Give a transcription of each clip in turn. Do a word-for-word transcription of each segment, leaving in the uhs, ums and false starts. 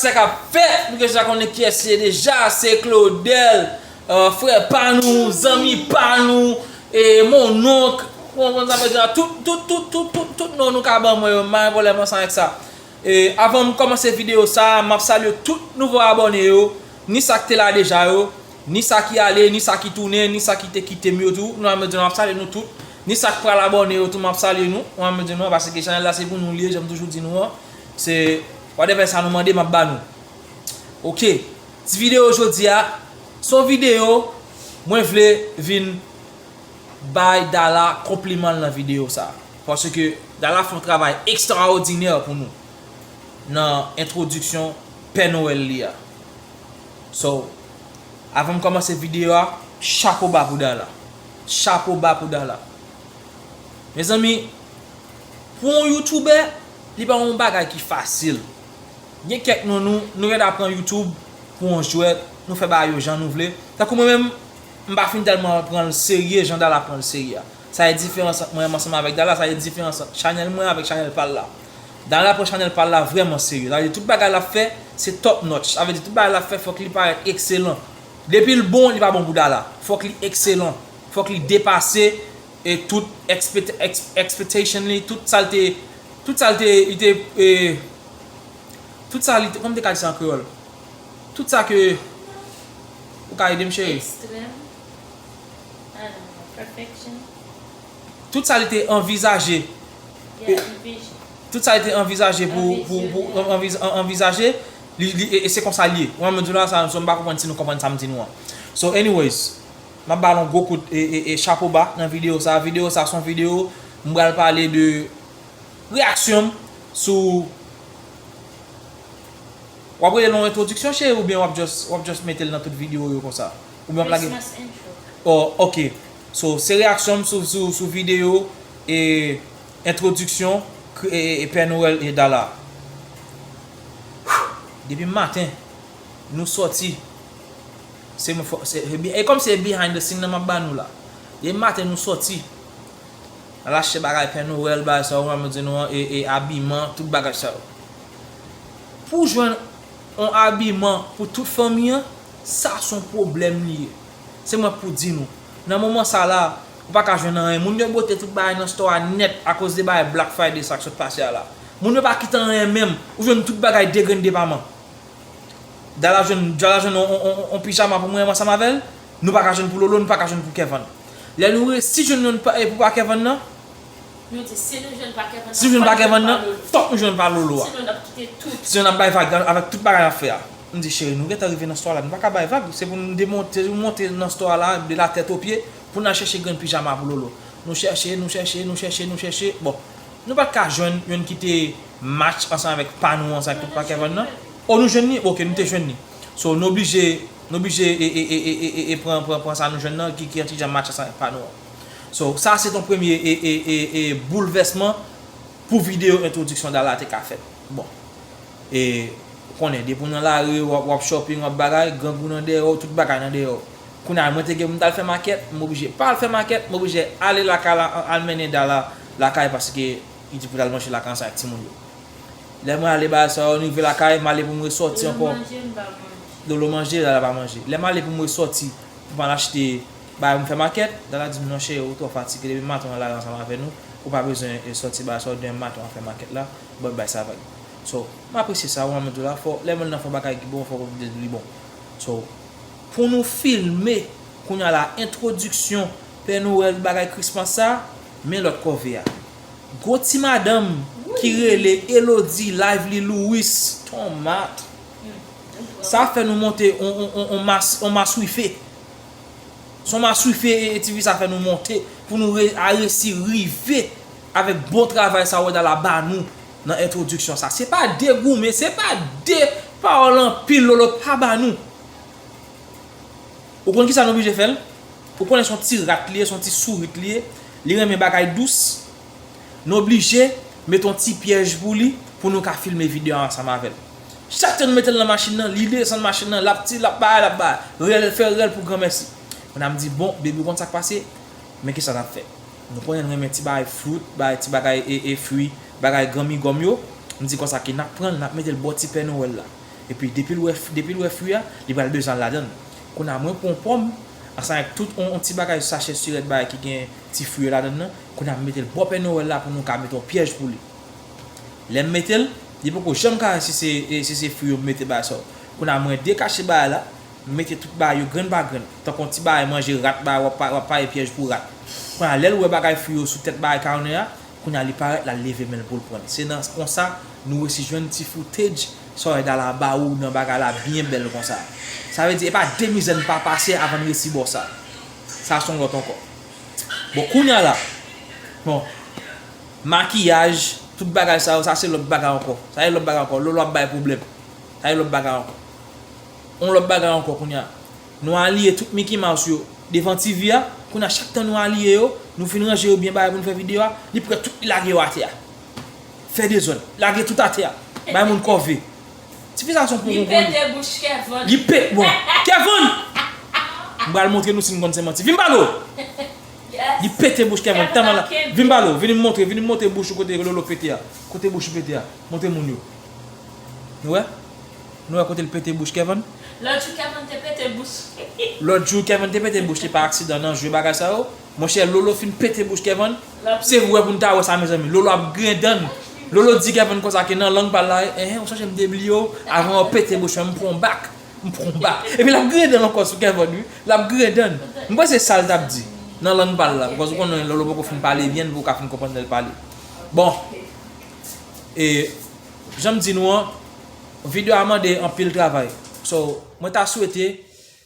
Sa k ap fèt, nou deja konnen kiyès li ye deja, se Claudel, euh, frè pa nou, zanmi pa nou, e mononk, ou konprann sa m vle di a, tout, tout, tout, tout, tout, tout non nou ka ban mwen yo, m pa gen pwoblèm ansanm avèk sa. E avan m kòmanse videyo sa a, m ap salye tout nouvo abòne yo, ni sa k te la deja yo, ni sa ki ale, ni sa ki tounen, ni sa ki te kite m yo tou. Nou an mwen di nou, m ap salye nou tout. Ni sa k pral abòne yo tou, m ap salye nou. Ou an mwen di nou, paske chanèl la se pou nou li ye, jan m toujou di nou an. Se whatever sa nou mande, m ap ba nou. Oke. Ti videyo jodi a, se yon videyo mwen vle vin bay Dala konpliman l nan videyo sa. Paske Dala fè yon travay ekstraòdinè pou nou nan entwodiksyon Pè Nwèl li a. So, avan m kòmanse videyo a, chapo ba pou Dala. Chapo ba pou Dala. Mezanmi, pou yon youtubè, li pa yon bagay ki fasil. Gen kèk nan nou, nou rèd ap pran YouTube pou yon jwèt, nou fè bagay yo jan nou vle. Tankou mwen menm, m pa fin tèlman pran l serye jan Dala pran l serye a. Sa e diferans ant mwen menm ansanm avèk Dala, sa e diferans ant chanèl mwen avèk chanèl pa l la. Dala pran chanèl pa l la vrèman serye. Sa vle di tout bagay l ap fè, se top notch. Sa vle di tout bagay l ap fè, fòk li parèt ekselan. Depi l bon, li pa bon pou Dala. Fòk li ekselan. Fòk li depase e tout expect- ex- expectation li, tout sa l te, tout sa l te, li te, e, tout sa li te, kòman m te ka di sa an kreyòl? Tout sa ke, ou ka ede m, cheri? Ekstrèm. I don't know. Perfection. Tout sa li te anvizaje. Yeah, envision. Tout sa li te anvizaje pou, pou, pou anviz- an- anvizaje, li, li, e, e se konsa l ye. Ou an mwen di w la, sa, so m pa konprann si nou konprann sa m di nou an. So, anyways, m ap ba l yon gwo kout e, e, e chapo ba nan videyo sa. Videyo sa se yon videyo m pral pale de reyaksyon m sou. W ap rele l yon entwodiksyon, cheri, oubyen w ap just, w ap just mete l nan tout videyo yo konsa? Oubyen w ap lage. Christmas intro. Oh, ok. So, se reyaksyon m sou, sou, sou videyo e entwodiksyon e, e, e Pè Nwèl e Dala. Depi maten, nou sòti. Se mwen fò, se, se bi- e kòm se behind the scene nan m ap ba nou la. Depi maten, nou sòti. Al achte bagay Pè Nwèl, bagay sa yo, mwen di nou an, e, e abiman, tout bagay sa yo. Pou jwenn yon abiman pou tout fanmi an, sa se yon pwoblèm li ye. Se mwen k pou di nou. Nan moman sa la, ou pa ka jwenn anyen. Moun yo bote tout bagay nan store a nèt akoz de bagay Black Friday sa k sot pase a la. Moun yo pa kite anyen menm. Ou jwenn tout bagay degrenn depaman. Dala jwenn, Dala jwenn on, on, on, on pijama pou mwen ansanm avè l. Nou pa ka jwenn pou Lolo, nou pa ka jwenn pou Kevin. Lè nou resi jwenn youn pa- e pou pa Kevin nan, nou di si nou jwenn pa Kevin nan, si nou jwenn pa Kevin nan, fòk nou jwenn pa Lolo a. Sinon, n ap kite tout. Sinon, n ap bay vag avèk tout bagay n ap fè a. M di, cheri, nou gentan rive nan store la, nou pa ka bay vag. Se pou nou demonte, nou monte nan store la, de la tèt o pye, pou n al chèche grenn pijama pou Lolo. Nou chèche, nou chèche, nou chèche, nou chèche. Bon, nou pa t ka jwenn youn ki te match ansanm avèk pa nou an, sa k tout pa Kevin nan. O, nou jwenn li? Ok, nou te jwenn li. So, nou oblije, nou oblije e, e, e, e, e, e pran, pran, pran sa nou jwenn nan, ki, ki yon ti jan match ansanm avèk pa nou an. So, sa se ton premye e, e, e, e boulvèsman pou videyo entwodiksyon Dala te ka fèt. Bon. E, ou konnen, depi w nan lari, w ap, w ap shopping, w ap bagay, grangou nan dèyè w, tout bagay nan dèyè w. Kounye a, mwen te gen pou m t al fè makèt, m oblije pa al fè makèt, m oblije ale lakay la, al mennen Dala lakay paske li di pou l al manje lakay ansanm ak timoun yo. Lè mwen ale bagay sa yo, m rive lakay, m ale pou m resòti ankò. Lolo manje, m pa manje. Lolo manje, Dala pa manje. Lè m ale pou m resòti, pou m al achte bagay pou m fè makèt, Dala di m, non cheri, ou twò fatige, depi maten w nan lari ansanm avè nou, ou pa bezwen, e, sòti bagay sa yo, demen maten w ap fè makèt la, bon, bay sa vag. So, m apresye sa, ou an mwen di w la, fò, lè moun nan fè yon bagay ki bon, fò w di li bon. So, pou nou filme, kounye a la, entwodiksyon Pè Nwèl bagay Christmas sa, men lòt kòve a. Gwo ti madanm ki rele Elodie Lively Louis Tomat. Sa fè nou monte on, on, on, on mas, on maswife. Se on maswife e, e ti fi sa fè nou monte pou nou re- a resi rive avèk bon travay sa Wè Dala ba nou nan entwodiksyon sa. Se pa de goumen, se pa de pawòl anpil Lolo pa ba nou. Ou konn kisa nou oblije fè l? Ou konnen se yon ti rat li ye, se yon ti sourit li ye. Li renmen bagay dous. Nou oblije mete yon ti pyèj pou li, pou nou ka filme videyo a ansanm avè l. Chak tan nou mete l nan machin nan, li desann machin nan, l ap ti, l ap bay, l ap bay. Rèl, fè rèl pou granmèsi. Kounye a m di, bon, baby, ou konn sa k pase? Men kisa n ap fè. Nou konnen n renmen ti bagay fruit, bagay, ti bagay e, e fwi, bagay granmigòm yo. M di konsa ke n ap pran l, n ap mete l bò ti Pè Nwèl la. Epi depi l wè, depi l wè fwi a, li pral bezwen al ladan l. Kounye a mwen pran yon pòm, ansanm avèk tout yon, yon ti bagay sachè sirèt bagay ki gen ti fwi yo ladan l nan, kounye a m mete l bò Pè Nwèl la pou nou ka mete yon pyèj pou li. Lè m mete l, li poko janm ka wè si se, e, si se fwi yo m mete bagay sa yo. Kounye a mwen dekache bagay la, m mete tout bagay yo grenn pa grenn. Tankou yon ti bagay manje rat bagay, w ap pa-, w ap pare pyèj pou rat. Kounye a lè l wè bagay fwi yo sou tèt bagay kawonè a, kounye a li parèt, l al leve men l pou l pran l. Se nan konsa nou resi jwenn ti footage sa w wè Dala ba ou nan bagay la byen bèl konsa. Sa vle di, e pa de mizè n pa pase avan n resi ba w sa. Sa se yon lòt ankò. Bon, kounye a la, bon, makiyaj, tout bagay sa yo, sa se lòt bagay ankò. Sa se lòt bagay ankò. Lolo ap bay pwoblèm. Sa se lòt bagay ankò. Yon lòt bagay ankò kounye a. Nou aliyen tout Mickey Mouse yo devan T V a. Kounye a chak tan nou aliyen yo, nou fin ranje yo byen bagay pou nou fè videyo a, li pran tout li lage yo atè a. Fè dezòd. Lage tout atè a. Bay moun kòve. Tifi sa se yon poko koli. Li pete bouch Kevin. Li pe-, bon. Kevin! M pral montre nou si n konn se manti. Vin pale w! Li pete bouch Kevin. Tèlman la. Vin pale w. Vin m montre, vin m montre bouch ou kote Lolo pete a. Kote bouch ou pete a. Montre moun yo. Nou wè? Nou wè kote l pete bouch Kevin? Lòt jou Kevin te pete bouch. Lòt jou Kevin te pete bouch li pa aksidan nan jwe bagay sa yo. Monchè, Lolo fin pete bouch Kevin. Se vre pou n ta wè sa, mezanmi. Lolo ap griyen dan l. Lolo di Kevin konsa ke nan lang pa l la, enhen, ou sonje m te bliye w avan w pete bouch mwen, m pran w bak. M pran w bak. Epi l ap griyen dan l ankò sou Kevin, wi. L ap griyen dan l. M panse sa l t ap di nan lang pa l la. Bikòz ou konnen Lolo poko fin pale byen pou w ka fin konprann lè l pale. Bon. E, jan m di nou an, videyo a mande anpil travay. So, mwen ta swete,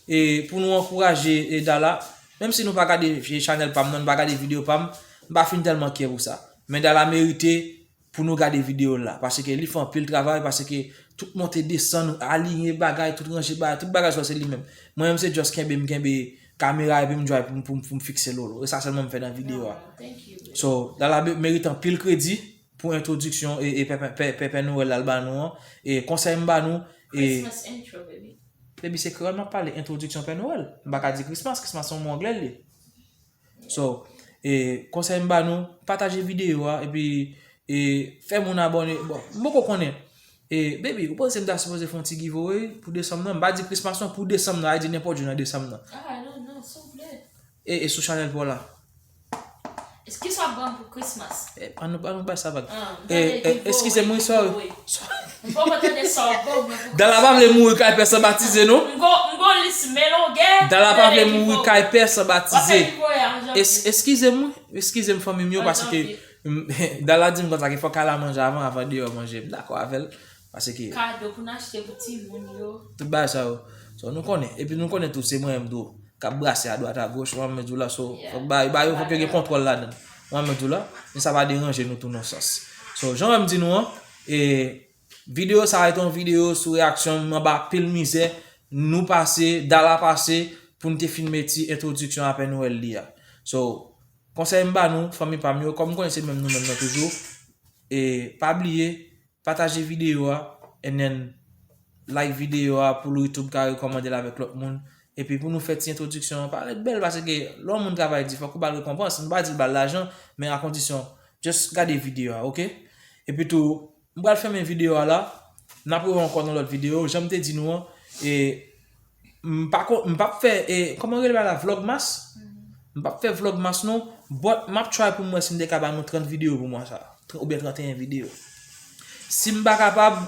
e, pou nou ankouraje, e, Dala, menm si nou pa gade chanèl pa m nan, nou pa gade videyo pa m, m pa fin tèlman care pou sa. Men Dala merite pou nou gade videyo l la, paske li fè anpil travay, paske tout monte desann, aliyen bagay, tout ranje bagay, tout bagay sa se li menm. Mwen menm se just kenbe, m kenbe kamera epi m drive pou m, pou m, pou m fikse Lolo. E sa sèlman m fè nan videyo a. So, Dala be-, merite anpil kredi pou entwodiksyon e, e Pè, Pè, Pè, Pè, Pè Nwèl la l ba nou an. E konsèy m ba nou, e Christmas intro, baby. Baby, se kreyòl m ap pale, entwodiksyon Pè Nwèl. M pa ka di Christmas, Christmas se yon mo anglè l ye. So, e, konsèy m ba nou, pataje videyo a, epi, e, fè moun abòne. Bon, m poko konnen. E, baby, ou panse m ta sipoze fè yon ti giveaway pou desanm nan? M pa di Christmas non, pou desanm nan, a di nenpòt jou nan desanm nan. Ah, non, non, souple. E, e sou chanèl pa w la. Eskize w ap ban m pou Christmas? E, ann nou, ann nou bay sa vag. Ah, m tande giveaway, giveaway. Eskize m, wi, sorry. M poko tande sa w ban mwen pou Christmas. Dala pa vle mouri kay pè san batize, non. M gon, m gon lis men longè. Dala pa vle mouri kay pè san batize. W ap fè giveaway an janvye. Es-, eskize m, wi. Eskize m, fanmi m yo, paske, mm, Dala di m konsa ke fòk al a manje avan, avan deyò manje. M dakò avè l, paske kado pou n achte pou timoun yo. Tout bagay sa yo. So, nou konnen. Epi nou konnen tou, se mwen menm tou k ap brase adwat agoch, ou wè m di w la, so, fòk ba, ba yo, fòk yo gen kontwòl ladan l. Ou wè m di w la, men sa pa deranje nou tou nan sans. So, jan w wè m di nou an, e, videyo sa a rete yon videyo sou reyaksyon m anba pil mizè nou pase, Dala pase, pou n te filme ti entwodiksyon a Pè Nwèl li a. So, konsèy m ba nou, fanmi pa m yo, kòm m konnen se menm nou menm nan toujou, e pa bliye, pataje videyo a, and then like videyo a pou YouTube ka rekòmande l avèk lòt moun. Epi pou nou fè ti entwodiksyon an parèt bèl, paske lè yon moun travay di, fòk ou ba l rekonpans. Nou pa di l ba l lajan, men a kondisyon, just gade videyo a, oke? Epi tou, m pral fèmen videyo a la. N ap rewè ankò nan lòt videyo. Jan m te di nou an, e, m pa ko-, m p ap fè, e, kòman yo rele bagay la, vlogmas? M p ap fè vlogmas non, but m ap try pou m wè si m te ka ba nou trant videyo pou mwa sa, tr-, oubyen tranteyen videyo. Si m pa kapab,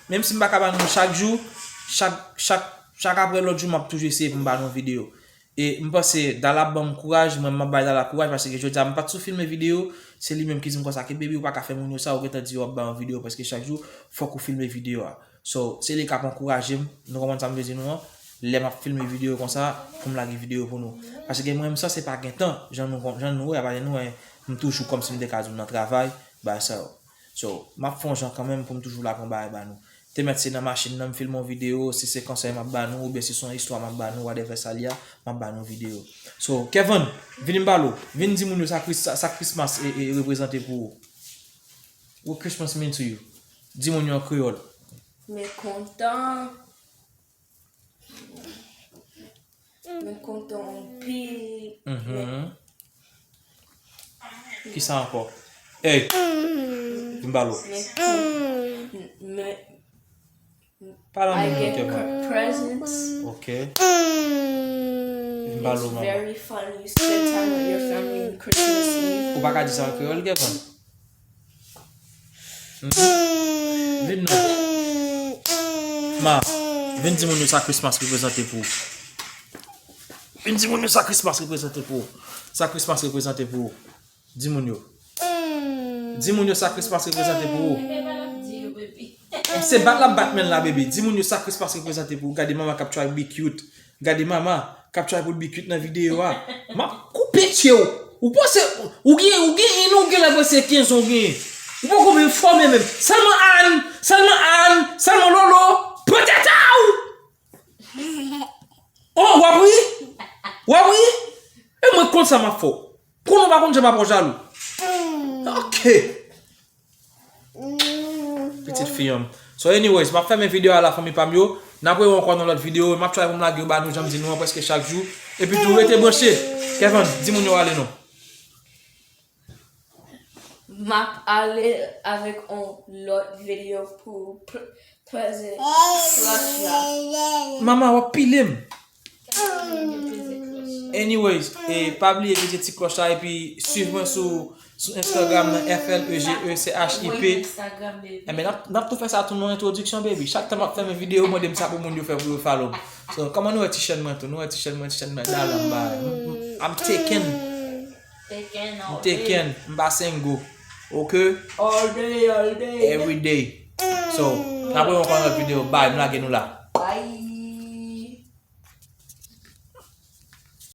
menm si m pa ka ba nou chak jou, chak, chak, chak apre lòt jou, m ap toujou eseye pou m ba nou videyo. E m panse Dala ap ban m kouraj, mwen m ap bay Dala kouraj, paske jodi a m pa t sou filme videyo, se li menm ki di m konsa ke, "Baby, ou pa ka fè moun yo sa, ou gentan di w ap bay yon videyo prèske chak jou, fòk ou filme videyo a." So, se li k ap ankouraje m, nou konprann sa m vle di nou an, lè m ap filme videyo konsa, pou m lage videyo pou nou. Paske mwen menm sa se pa gen tan, jan nou, jan nou wè, pa gen nou wè, m toujou kòmsi m te ka di w nan travay, bagay sa yo. So, m ap fè yon jan kanmenm pou m toujou lage yon bagay ba nou. Te mèt se nan machin nan m filme yon videyo, si se konsèy m ap ba nou, oubyen si se yon istwa m ap ba nou, whatever sa l ye a, m ap ba nou videyo. So, Kevin, vin m pale w. Vin di moun yo sa Chris-, sa, sa Christmas e, e reprezante pou ou. What Christmas mean to you? Di moun yo an kreyòl. Mwen kontan. Mwen kontan anpil. Mhm. Kisa ankò? Ey! Vin pale w. Mwen, mwen, mwen, Pale an I get Kevin. Presents. Ok. Vin pale w, mama. It's very fun. You spend time with your family on Christmas Eve. Ou pa ka di sa an kreyòl, Kevin? Hmm? Vin non. Ma, vin di moun yo sa Christmas reprezante pou ou. Vin di moun yo sa Christmas reprezante pou ou. Sa Christmas reprezante pou ou. Di moun yo. Di moun yo sa Christmas reprezante pou ou. Se bat l ap bat men l la, bebe. Di moun yo sa Christmas reprezante pou ou. Gade mama k ap try be cute. Gade mama k ap try pou l be cute nan videyo a. M ap koupe tye w. Ou panse, ou gen, ou gen, ou gen lè panse kenz an ou gen. Ou poko menm fòme menm. Sèlman Ann, sèlman Ann, sèlman Lolo. Pran tèt a w! Oh, w ap ri? W ap ri? E mwen konn sa m ap fè w. Konnen w pa konn jan m ap fè w jalou. Ok. Pitit fi an. So anyways, m ap fèmen videyo a la, fanmi pa m yo. N ap wè ankò nan lòt videyo. M ap try pou m lage yo ba nou jan m di nou an prèske chak jou. Epi tou rete branche. Kevin, di moun yo ale non. M ap ale avèk on lòt videyo pou pl- peze klòch la. Mama, w ap pile m. Anyways, e pa bliye peze ti klòch la epi swiv mwen sou, sou Instagram nan F L E G E C H I P. Enben, n ap, n ap tou fè sa tou nan entwodiksyon, baby. Chak tan m ap fèmen videyo, mande m sa pou moun yo fè pou yo follow m. So, kòman nou wè ti chèn mwen tou? Nou wè ti chèn mwen, ti chèn mwen, dalan m ba. M, m, I'm taken. Taken M all day. Taken, m pa single. Ok? All day, all day. Every day. So, n ap wè ankò nan lòt videyo. Bye, m lage nou la.